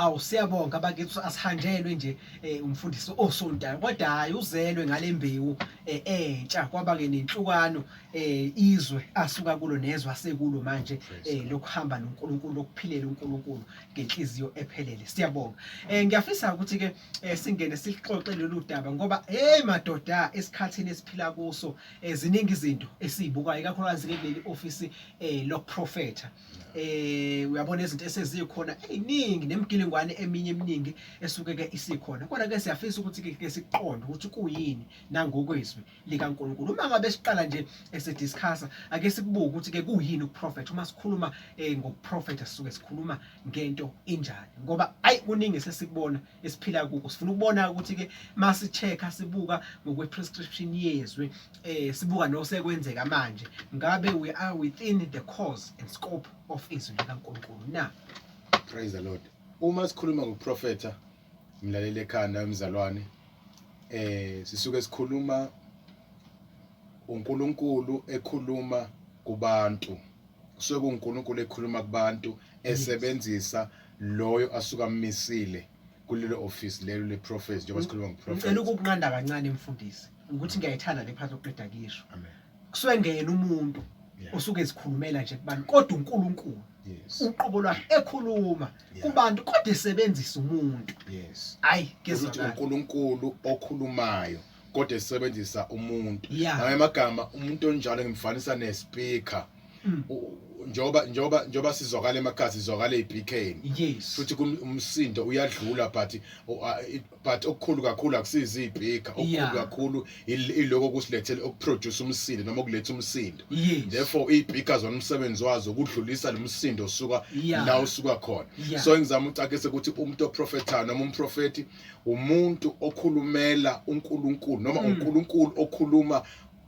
Awu, siyabonga bakithi, asihanjelwe nje umfundisi osontayo, kodwa hayi, uzelwe ngale mbewu entsha, kwaba ke nenhlukano, izwe asuka kulo nezwe asekulo manje, lokuhamba noNkulunkulu, lokuphilela uNkulunkulu ngenhliziyo ephelele. Siyabonga. Ngiyafisa ukuthi ke singene sixoxe lolu daba, ngoba hey madoda, esikhathini esiphila kuso ziningi izinto esizibukayo, ikakhulukazi ke kuleli office lokuprofetha. Uyabona izinto esezikhona eziningi nemigilingwane eminye eminingi esuke ke isikhona, kodwa ke siyafisa ukuthi ke siqonde ukuthi kuyini nangokwezwi likaNkulunkulu. Uma ngabe siqala nje esediscussa, ake sikubuke ukuthi ke kuyini ukuprofetha. Uma sikhuluma ngokuprofetha, sisuke sikhuluma ngento injani? Ngoba ayi, kuningi sesikubona esiphila kuko. Sifuna ukubona ukuthi ke masi-check-a, sibuka ngokwe prescription yezwi, sibuka nosekwenzeka manje, ngabe we are within the cause and scope of izwi likaNkulunkulu na? Praise the Lord. Uma sikhuluma ngokuprofetha, mlaleli ekhanda, umzalwane, sisuke sikhuluma uNkulunkulu ekhuluma kubantu. Kusuke kuNkulunkulu ekhuluma kubantu esebenzisa loyo asuka ammisile kulelo office lelo le prophet, njengoba sikhuluma ngoprofet. Ngicela ukukunqanda kancane, mfundisi, ukuthi ngiyayithanda le part oqeda kisho. Amen. Kusuke ngena umuntu osuke ezikhulumela nje kubantu, kodwa uNkulunkulu uqobo lwakhe ekhuluma kubantu, kodwa esebenzisa umuntu. Hayi. Ukuthi Kezwakala. uNkulunkulu okhulumayo kodwa esebenzisa umuntu. Ngamanye amagama, umuntu onjalo ngimfanisa nespeaker. Njengoba sizwakala emakhaya, sizwakala ezipikeni, futhi umsindo uyadlula, but okukhulu kakhulu akusizi izipika, okukhulu kakhulu iloko okusilethele, okuproduce umsindo noma okuletha umsindo. Therefore izipika zona umsebenzi wazo ukudlulisa lo msindo osuka la usuka khona. So engizama ucacisa ukuthi umuntu oprofethayo noma umprofeti umuntu okhulumela uNkulunkulu noma uNkulunkulu okhuluma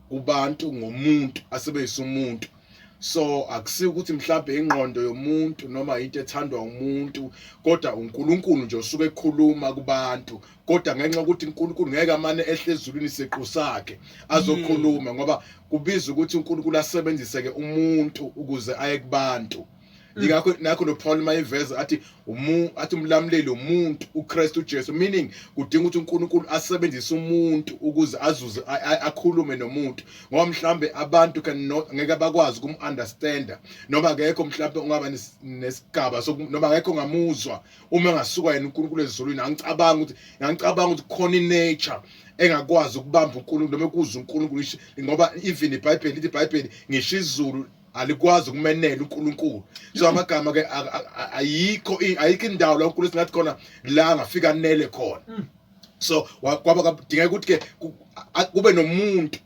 kubantu ngomuntu asebenzisa umuntu. So akusiyo ukuthi mhlawumbe ingqondo yomuntu noma into ethandwa umuntu, kodwa uNkulunkulu nje osuke ekhuluma kubantu, kodwa ngenxa yokuthi uNkulunkulu ngeke amane ehle ezulwini siqu sakhe azokhuluma, ngoba kubiza ukuthi uNkulunkulu asebenzise ke umuntu ukuze aye kubantu. Yingakho nakho noPaul mayiveza athi athi umlamuleli umuntu uKristu uJesu, meaning kudinga ukuthi uNkulunkulu asebenzise umuntu ukuze azuze akhulume nomuntu, ngoba mhlambe abantu cannot, ngeke bakwazi ukum-understanda, noma akekho mhlambe ungaba nesigaba noma akekho ongamuzwa uma engasuka yena uNkulunkulu ezulwini. Angicabanga ukuthi khona i-nature engakwazi ukubamba uNkulunkulu noma ukuzwa uNkulunkulu, ngoba even iBhayibheli lithi, iBhayibheli ngisho izulu alikwazi ukumenela uNkulunkulu. So amagama ke ayikho indawo la uNkulunkulu singathi khona la angafika anele khona. So kwaba kudingeka ukuthi ke kube nomuntu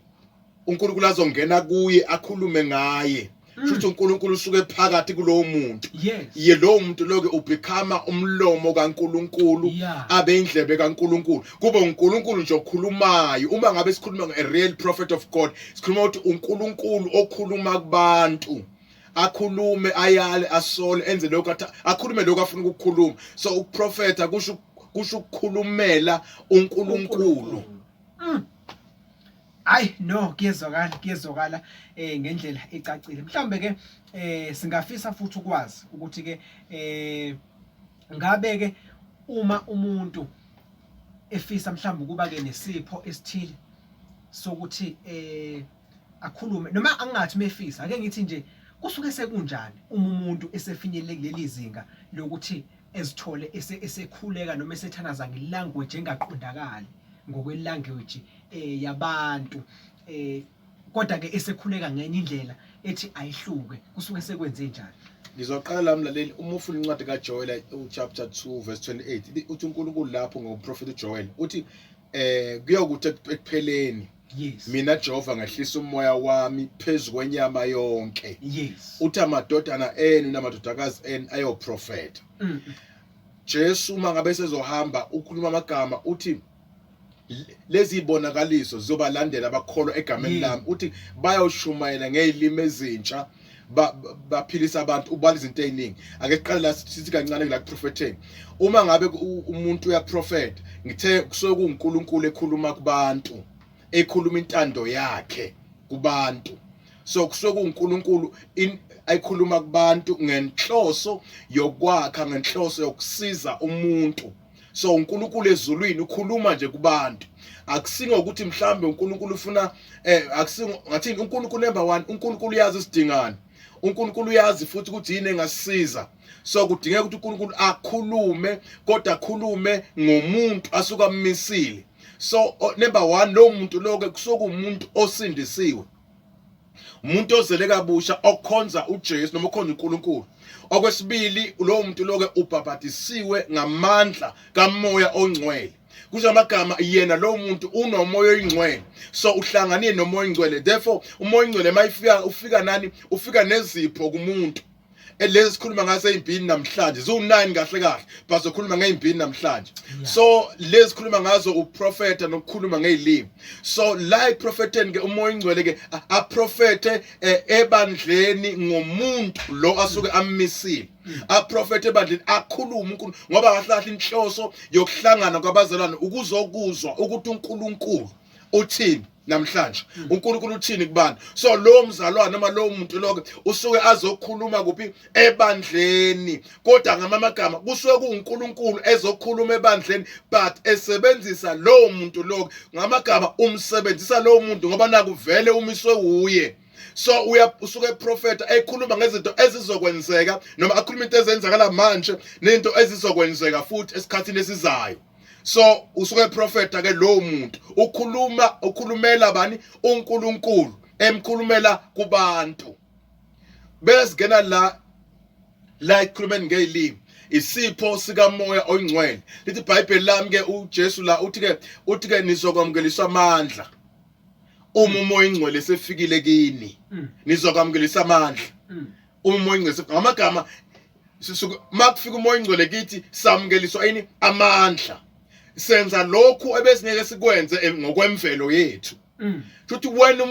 uNkulunkulu azongena kuye akhulume ngaye. Futhi uNkulunkulu usuke phakathi kulowo muntu. Ye lowo muntu lo ke ubecome umlomo kaNkulunkulu, abe indlebe kaNkulunkulu, kube uNkulunkulu nje okhulumayo. Uma ngabe sikhuluma nge real prophet of God, sikhuluma ukuthi uNkulunkulu okhuluma kubantu, akhulume, ayale, asole, enze lokho, akhulume lokho afuna ukukhuluma. So ukuprofetha kusho ukukhulumela uNkulunkulu. Hayi no, kuyezwakala, kuyezwakala ngendlela ecacile. Mhlambe ke singafisa futhi ukwazi ukuthi ke ngabe ke uma umuntu efisa mhlawumbe ukuba ke nesipho esithile sokuthi akhulume, noma angathi mefisa, ake ngithi nje kusuke sekunjani uma umuntu esefinyelele kuleli zinga lokuthi ezithole esekhuleka noma esethandaza ngelanguage engaqondakali ngokwelanguage yabantu, kodwa ke esekhuleka ngenye indlela ethi ayihluke, kusuke sekwenze njani? Ngizoqala la, mlaleli. Uma ufuna incwadi kaJoel, uchapter 2 verse 28, uthi uNkulunkulu lapho ngomprofeti uJoel, uthi kuyokuthi ekupheleni mina Jehova ngehlisa umoya wami phezu kwenyama yonke. Uthi amadodana enu namadodakazi enu ayoprofeta. Jesu uma ngabe sezohamba ukhuluma amagama, uthi lezi ibonakaliso zizobalandela abakholwa egameni lami, uthi bayoshumayela ngezilimi ezintsha, baphilisa abantu, ubala izinto eziningi. Ake siqale la, sithi kancane la kuprofetheni. Uma ngabe umuntu uyaprofeta, ngithe kusuke kuNkulunkulu ekhuluma kubantu, ekhuluma intando yakhe kubantu. So kusuke kuNkulunkulu. ayikhuluma kubantu ngenhloso yokwakha, ngenhloso yokusiza umuntu. So uNkulunkulu ezulwini ukhuluma nje kubantu, akusingo ukuthi mhlambe uNkulunkulu ufuna akusingo ngathini. uNkulunkulu, number 1, uNkulunkulu uyazi isidingani, uNkulunkulu uyazi futhi ukuthi yini engasisiza. So kudingeka ukuthi uNkulunkulu akhulume, kodwa akhulume ngomuntu asuka ammisile. So number 1, lo muntu lo ke kusuka umuntu osindisiwe, umuntu ozele kabusha, okhonza uJesu noma okhonza uNkulunkulu. Okwesibili, lowo muntu lo ke ubhabhadisiwe ngamandla kaMoya oNgcwele. Kusho amagama, yena lowo muntu unoMoya oyiNgcwele, so uhlanganile noMoya oyiNgcwele. Therefore uMoya oyiNgcwele mayifika, ufika nani? Ufika nezipho kumuntu. Lezi sikhuluma ngazo ezimbini namhlanje ziwu9 kahle kahle, bazokhuluma ngezimbini namhlanje. So lezi sikhuluma ngazo uprofeta nokukhuluma ngezilimi. So la eprofeteni ke, uMoya oyiNgcwele ke aprofete ebandleni ngomuntu lo asuke ammisile, aprofete ebandleni, akhulume uNkulunkulu, ngoba kahle kahle inhloso yokuhlangana kwabazalwane ukuzokuzwa ukuthi uNkulunkulu uthini namhlanje, uNkulunkulu uthini kubantu. So lo mzalwane noma lo muntu lo usuke azokhuluma kuphi? Ebandleni. Kodwa ngamagama kusuke kuuNkulunkulu ezokhuluma ebandleni, but esebenzisa lo muntu lo. Ngamagama umsebenzisa lo muntu ngoba nakuvele umiswe uye. So uya usuke eprofeta, ekhuluma ngezinto ezizokwenzeka, noma akhuluma into ezenzakala manje nento ezizokwenzeka futhi esikhathini esizayo. So usuke eprofeta ke lo muntu, ukhuluma, ukhulumela bani? uNkulunkulu emkhulumela kubantu. Besingena la ekhulumeni ngezilimi, isipho sikaMoya oyiNgcwele. Lithi iBhayibheli lami ke, uJesu la uthi ke nizokwamukeliswa amandla uma uMoya oyiNgcwele sefikile kini. Nizokwamukelisa amandla uma uMoya oyiNgcwele, ngamagama makufika uMoya oyiNgcwele kithi, samukeliswa yini? Amandla. Senza lokhu ebesingeke sikwenze ngokwemvelo yethu. Futhi wena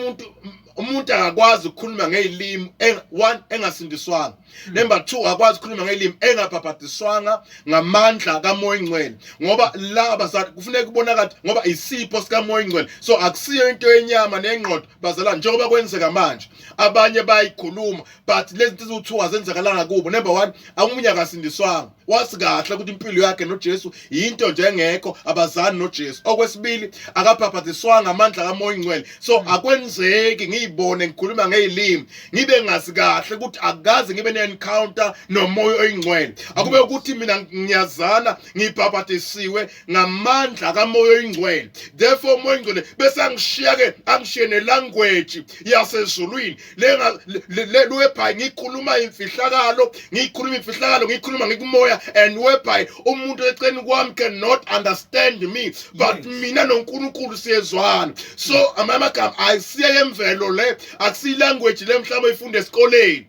umuntu akakwazi ukukhuluma ngezilimi, one, engasindiswanga. Number 2, akwazi ukukhuluma ngezilimi engabhabhadiswanga ngamandla kaMoya oyiNgcwele, ngoba laba bazali kufuneka kubonakala, ngoba isipho sikaMoya oyiNgcwele. So akusiyo into yenyama nengqondo, bazalwane, njengoba kwenzeka manje abanye bayikhuluma, but lezi zinto ezithiwa zenzakalanga kubo. Number 1, omunye akasindiswanga, wazi kahle ukuthi impilo yakhe noJesu yinto nje engekho, abazani noJesu. Okwesibili, akabhabhadiswanga amandla kaMoya oyiNgcwele. So akwenzeki ngiyibone ngikhuluma ngezilimi ngibe ngazi kahle ukuthi akukaze ngibe ne-encounter noMoya oyiNgcwele. Akube ukuthi mina ngiyazana, ngibhabhadisiwe ngamandla kaMoya oyiNgcwele, therefore uMoya oyiNgcwele bese angishiya ke, angishiye nelanguage yasezulwini lenga le whereby ngikhuluma imfihlakalo, ngikhuluma imfihlakalo, ngikhuluma ngikumoya, and whereby umuntu eceleni kwami cannot understand me, but mina noNkulunkulu siyezwana. So amagama ayisiye yemvelo le, akusiyi language le mhlawumbe oyifunda esikoleni,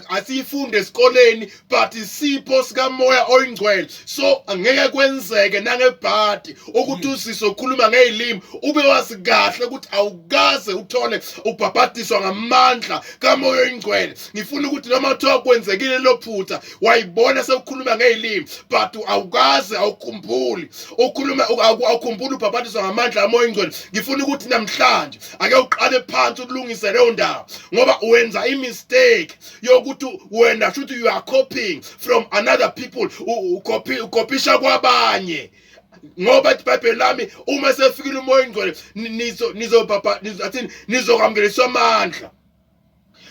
asiyifunde esikoleni, but isipho sikaMoya oyiNgcwele. So angeke kwenzeke nangebhadi ukuthi uzizwe ukhuluma ngezilimi ube wazi kahle ukuthi awukaze uthole ubhabhadiswa ngamandla kaMoya oyiNgcwele. Ngifuna ukuthi noma kuthiwa kwenzekile lo phutha, wayibona sewukhuluma ngezilimi, but awukaze, awukhumbuli ukhuluma, awukhumbuli ubhabhadiswa ngamandla kaMoya oyiNgcwele, ngifuna ukuthi namhlanje ake uqale phansi ulungise leyo ndawo, ngoba wenza i-mistake yokuthi wena shuthi you are copying from another people, ukopisha kwabanye, ngoba iBhayibheli lami, uma sefikile uMoya oyiNgcwele, nizo nizobhabha athini? Nizokwamukeliswa amandla.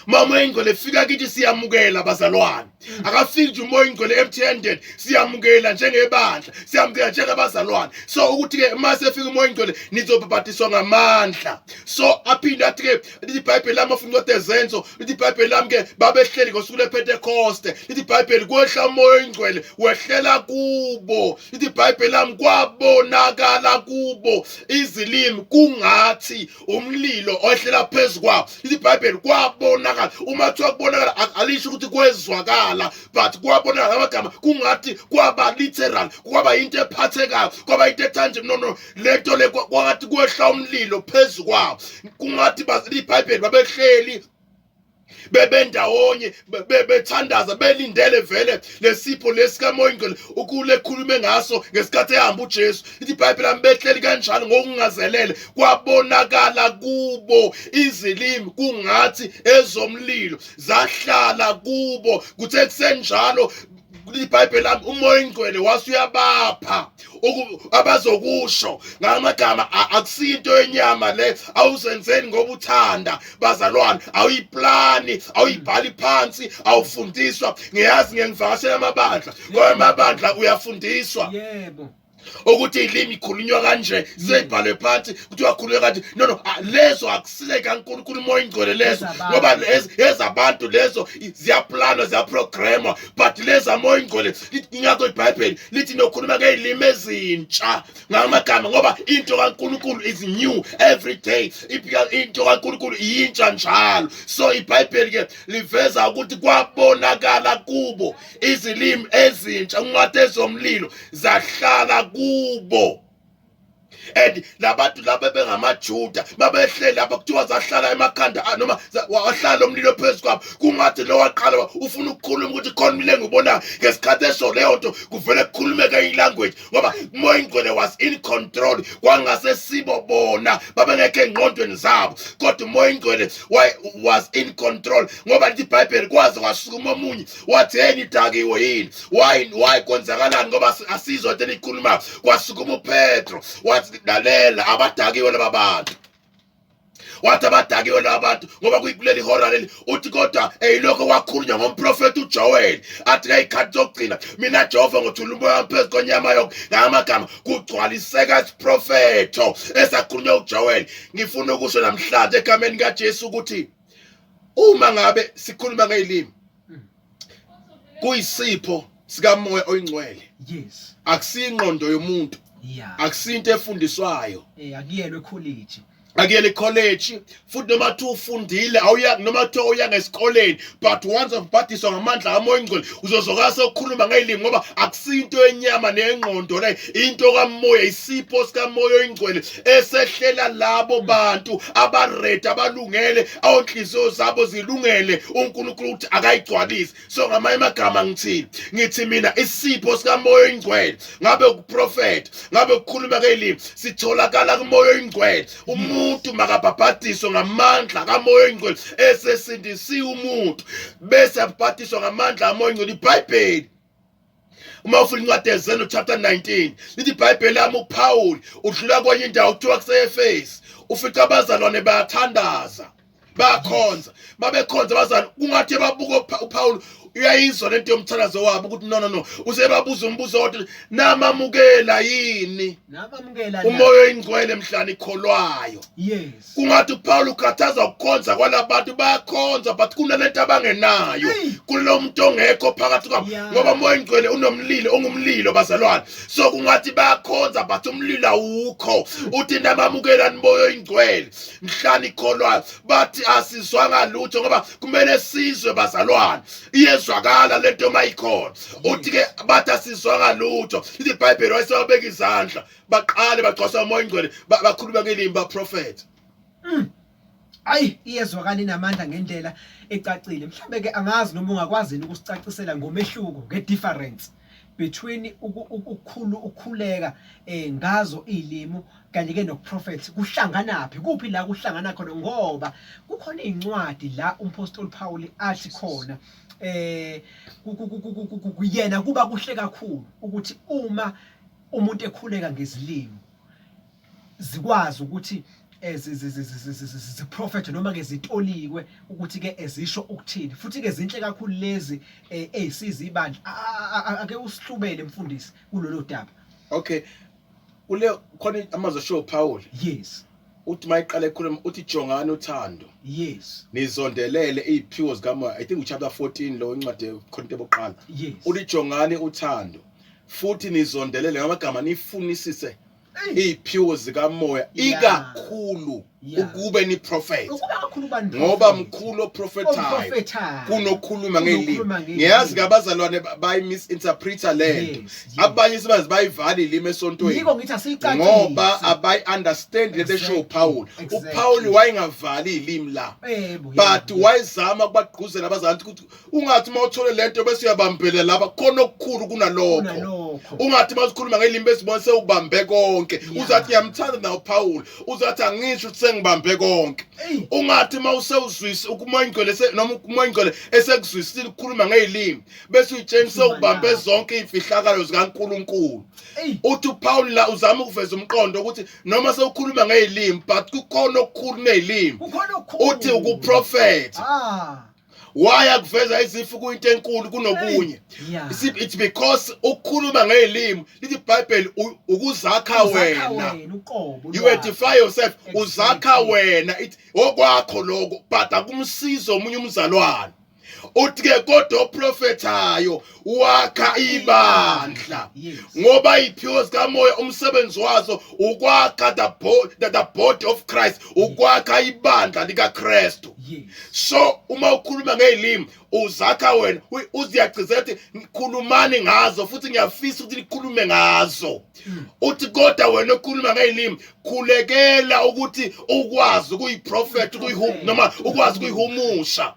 Uma uMoya oyiNgcwele efika kithi, siyamukela, bazalwane. Akafiki nje uMoya oyiNgcwele empty handed. Siyamukela njengebandla, siyamukela njengabazalwane. So ukuthi ke uma sefika uMoya oyiNgcwele, nizobhabhadiswa ngamandla. So aphinde athi ke, lithi iBhayibheli lami, afuna incwadi eZenzo, lithi iBhayibheli lami ke, babehleli ngosuku lwePentekoste, lithi iBhayibheli kwehla uMoya oyiNgcwele, wehlela kubo. Lithi iBhayibheli lami kwabonakala kubo izilimi kungathi umlilo ohlela phezu kwabo. Lithi iBhayibheli kwabonakala. Uma kuthiwa kubonakala, alisho ukuthi kwezwakala, but kwabonakala, amagama kungathi kwaba literal, kwaba into ephathekayo, kwaba into etangible. No, no, lento le kwangathi kwehla umlilo phezu kwabo, kungathi iBhayibheli babehleli. Bebendawonye bethandaza belindele vele lesipho lesikaMoya Oyingcwele ukule khulume ngaso ngesikhathi ehamba uJesu. Ithi iBhayibheli lami behleli kanjalo ngokungazelele kwabonakala kubo izilimi kungathi ezomlilo zahlala kubo. Kuthe kusenjalo iBhayibheli lami uMoya Oyingcwele wase uyabapha abazokusho ngamagama. Akusinto yenyama le, awuzenzeni ngoba uthanda bazalwane, awuyiplani, awuyibhali phansi, awufundiswa. Ngiyazi ngiyangivakashela amabandla, kodwa amabandla uyafundiswa yebo ukuthi ilimi ikhulunywa kanje, seyibhalwe phansi ukuthi wakhulunywa kanje. No, no, lezo akusile kaNkulunkulu uMoya Oyingcwele lezo, ngoba ezabantu lezo ziyaplanwa, ziyaprogramwa, but lezi aMoya Oyingcwele. Ingakho iBhayibheli lithi nokhuluma ngezilimi ezintsha ngamagama, ngoba into kaNkulunkulu is new every day, into kaNkulunkulu iyintsha njalo. So iBhayibheli ke liveza ukuthi kwabonakala kubo izilimi ezintsha ungathi ezomlilo zahlala kubo. And labantu laba bengamaJuda babehleli lapha, kuthiwa zahlala emakhanda noma wahlala umlilo phezu kwabo, kungathi lo waqala ufuna ukukhuluma ukuthi khona umlilo engibona ngesikhathi esho leyo nto, kuvele kukhulumeke ilanguage, ngoba uMoya Ingcwele was in control. Kwangase sibo bona babengekho engqondweni zabo, kodwa uMoya Ingcwele was in control, ngoba lithi iBhayibheli kwaze kwasukuma omunye wathi, "Hey, nidakiwe yini? Why kwenzakalani? Ngoba asizwa into enikhulumayo." Kwasukuma uPetro wathi, "Lalela, abadakiwe laba bantu." Wathi abadakiwe laba bantu ngoba kuleli hora leli. Uthi kodwa eyilokho kwakhulunywa ngomprofeti uJoel, athi ngey'khathi zokugcina mina Jehova ngothula umoya wami phezu kwenyama yonke. Ngamagama kugcwaliseka isiprofetho esakhulunywa uJoel. Ngifuna ukusho namhlanje egameni kaJesu ukuthi uma ngabe sikhuluma ngezilimi, kuyisipho sikaMoya Oyingcwele. Akusiyingqondo yomuntu, akusinto efundiswayo. Akuyelwe college. Akuyele college futhi, noma thi ufundile awuya, noma thi uya ngesikoleni, but once ubhadiswa ngamandla kaMoya Oyingcwele uzozokasa ukukhuluma ngezilimi, ngoba akusinto yenyama nengqondo le, into kaMoya, isipho sikaMoya Oyingcwele esehlela labo bantu abaready, abalungele, awonhliziyo zabo zilungele uNkulunkulu ukuthi akayigcwalise. So ngamanye amagama ngithini? Ngithi mina isipho sikaMoya Oyingcwele, ngabe ukuprofet, ngabe ukukhuluma ngezilimi, sitholakala kuMoya Oyingcwele. Umuntu makabhabhadiswe ngamandla kaMoya Oyingcwele esesindisiwe umuntu, bese abhabhadiswa ngamandla kaMoya Oyingcwele. IBhayibheli, uma ufuna incwadi eZenzo chapter 19, lithi iBhayibheli lami uPaul udlula kwenye indawo kuthiwa kuseEfesi, ufica abazalwane bayathandaza, bayakhonza. Babekhonza abazalwane, kungathi babuka uPaul uyayizwa lento yomthandazo wabo ukuthi no, no, no, usebabuza umbuzo wodwa: namamukela yini Nabamukela uMoya Oyingcwele mhlani ikholwayo? Yes. Kungathi uPaul ukhathaza ukukhonza kwalabantu, bayakhonza but kunalento abangenayo, kulo muntu ongekho phakathi kwabo, ngoba uMoya Oyingcwele unomlilo, ongumlilo bazalwane. So kungathi bayakhonza but umlilo awukho. Uthi namamukela niMoya Oyingcwele mhlani ikholwayo? Bathi asizwanga lutho, ngoba kumele sizwe bazalwane, iyezwakala lento mayikhona. Uthi ke bathi asizwanga lutho. Lithi iBhayibheli wayesewabeka izandla, baqale bagcwasa uMoya Oyingcwele, bakhuluma ngelimi, baprofet. Ayi, iyezwakala inamandla ngendlela ecacile. Mhlambe ke angazi noma ungakwazi yini ukusicacisela ngomehluko, nge-difference between ukukhulu ukukhuleka ngazo izilimi kanye ke nokuprophet. Kuhlanganaphi, kuphi la kuhlangana khona? Ngoba kukhona incwadi la umpostoli Paul athi khona kuyena kuba kuhle kakhulu ukuthi uma umuntu ekhuleka ngezilimi zikwazi ukuthi ziprofethe noma ke zitolikwe ukuthi ke ezisho ukuthini, futhi ke zinhle kakhulu lezi ezisiza ibandla. Ake usihlubele mfundisi kulolu daba. Okay, kule khona amazwi ashiwo Paul. Uthi mayiqala ekhuluma uthi jongani uthando, nizondelele iziphiwo zikaMoya. I think uchapter 14 lo incwadi yeKorinte bokuqala. Uthi jongani uthando futhi nizondelele, ngamagama nifunisise iziphiwo zikaMoya, ikakhulu Ukube ni prophet. Ukuba kakhulu bani ngoba mkhulu oprofethayo oprofethayo kunokhuluma ngelimi. Kunokhuluma ngelimi. Ngiyazi ke abazalwane bayi-misinterpreta lento. Abanye sebaze bayivala ilimi esontweni. Yiko ngithi asiyicacise. Ngoba abayi-understand lento eshiwo uPaul. UPaul wayengavali ilimi la. But wayezama ukubagqugquzela abazalwane ukuthi ungathi uma uthole lento bese uyabambela lapha, khona okukhulu kunalokho. Kunalokho. Ungathi uma ukhuluma ngelimi bese ubona sewubambe konke. Uzathi ngiyamthanda nawo Paul, uzathi angisho ukuthi sengibambe konke. Ungathi uma usewuzwisa uMoya Oyingcwele noma uMoya Oyingcwele esekuzwisile ukukhuluma ngezilimi bese uyitshela sewubambe zonke izimfihlakalo zikaNkulunkulu. Uthi uPaul la uzama ukuveza umqondo ukuthi noma sewukhuluma ngezilimi but kukhona okukhulu nezilimi. Kukhona okukhulu. Uthi ukuprofetha. Why akuveza izifu kuyinto enkulu kunokunye? It's because ukukhuluma ngezilimi lithi iBhayibheli ukuzakha Uzakha wena. wena uqobo You lwakho. edify yourself, uzakha wena, it okwakho lokho, but akumsizo omunye umzalwane. Uthi ke kodwa oprofethayo wakha ibandla. Ngoba iphiwo zikamoya umsebenzi wazo ukwakha the body of Christ, ukwakha ibandla likaKristu. So uma ukhuluma ngezilimi uzakha wena, uziyagcizela ukuthi khulumani ngazo futhi ngiyafisa ukuthi nikhulume ngazo. Uthi kodwa wena okhuluma ngezilimi khulekela ukuthi ukwazi ukuyiprofet, noma ukwazi ukuyihumusha.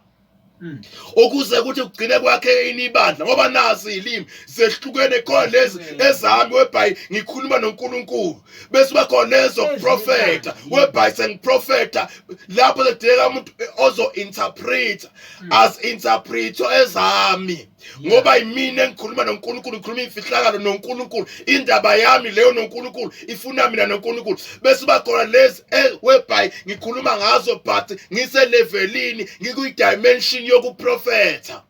Ukuze ukuthi kugcine kwakhe ini ibandla, ngoba nazi izilimi zehlukene, khona lezi ezami whereby ngikhuluma noNkulunkulu, bese bakhona lezo kuprofetha whereby sengiprofetha lapho sekudingeka umuntu ozo interpret as interpreter ezami, ngoba yimina engikhuluma noNkulunkulu, ngikhuluma imfihlakalo noNkulunkulu, indaba yami leyo noNkulunkulu ifuna mina noNkulunkulu. Bese bakhona lezi whereby ngikhuluma ngazo but ngise levelini, ngikwi dimension yokuprofetha.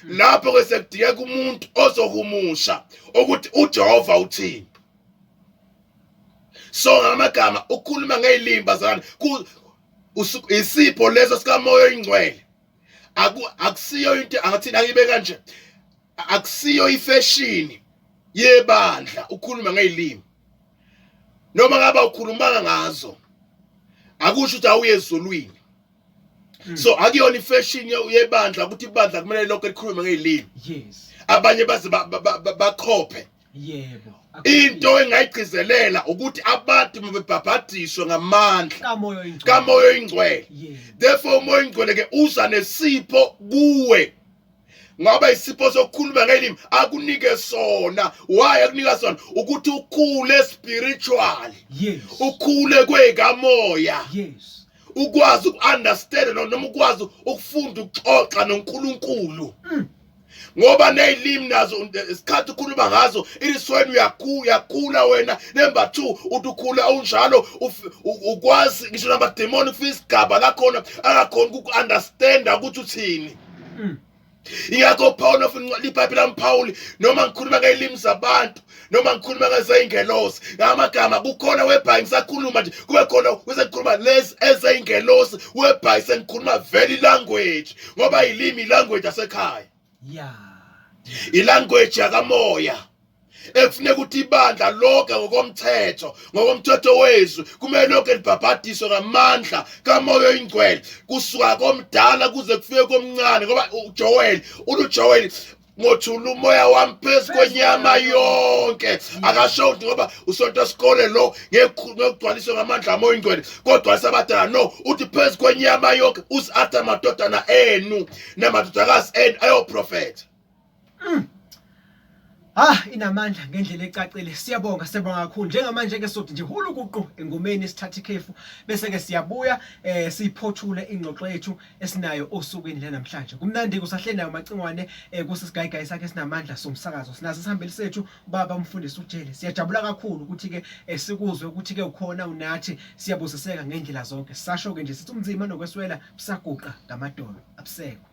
Lapho ke sekudingeka umuntu ozohumusha ukuthi uJehova uthini. So ngamagama ukukhuluma ngezilimi bazalwane isipho leso sikaMoya Oyingcwele. Akusiyo into angathini angibe kanje, akusiyo ifashion yebandla ukukhuluma ngezilimi. Noma ngaba ukhulumanga ngazo akusho ukuthi awuye ezulwini. So akuyona ifashion yebandla ukuthi ibandla kumele lonke likhulume ngezilimi. Abanye baze bakhophe. Into engayigcizelela ukuthi abantu bebhabhadiswe ngamandla kaMoya Oyingcwele. Therefore uMoya Oyingcwele ke uza nesipho kuwe, ngoba isipho sokukhuluma ngelimi akunike sona. Why akunika sona? Ukuthi ukhule spiritually. Ukhule kwekamoya. Ukwazi ukunderstand noma ukwazi ukufunda ukuxoxa noNkulunkulu. Ngoba nezilimi nazo isikhathi ukhuluma ngazo ilisweni uyakhula wena. Number 2 uthi ukhula unjalo ukwazi ngisho namademoni kufika isigaba la khona angakhona uku-understanda ukuthi uthini. Ingakho Paul of iBhayibheli lami Paul, noma ngikhuluma ngezilimi zabantu noma ngikhuluma ngezeyingelosi, ngamagama kukhona webhayi ngisakhuluma nje kube khona usekhuluma lezi ezeyingelosi webhayi sengikhuluma very language, ngoba ilimi language yasekhaya. Ilanguage yakamoya ekufuneka ukuthi ibandla lonke ngokomthetho wezwi kumele lonke libhabhadiswe ngamandla kaMoya Oyingcwele, kusuka komdala kuze kufike komncane. Ngoba uJoel uJoel ngothula umoya wami phezu kwenyama yonke, akasho ukuthi ngoba usonto isikole lo ngekugcwaliswe ngamandla amoya oyingcwele kodwa sabadala, no, uthi phezu kwenyama yonke uziatha amadodana enu namadodakazi enu ayoprofetha. Inamandla ngendlela ecacile. Siyabonga, siyabonga kakhulu. Njengamanje ke sothi nje hulukuqu engomeni sithatha ikhefu bese ke siyabuya siphothule ingxoxo yethu esinayo osukwini lanamhlanje. Kumnandi kusahleli nayo Macingwane kusisigayigayi sakhe sinamandla somsakazo. Sinaso isihambeli sethu baba umfundisi uJele. Siyajabula kakhulu ukuthi ke sikuzwe ukuthi ke ukhona unathi, siyabusiseka ngendlela zonke. Sisasho ke nje sithi umzimba nokweswela busaguqa ngamadolo abusekho.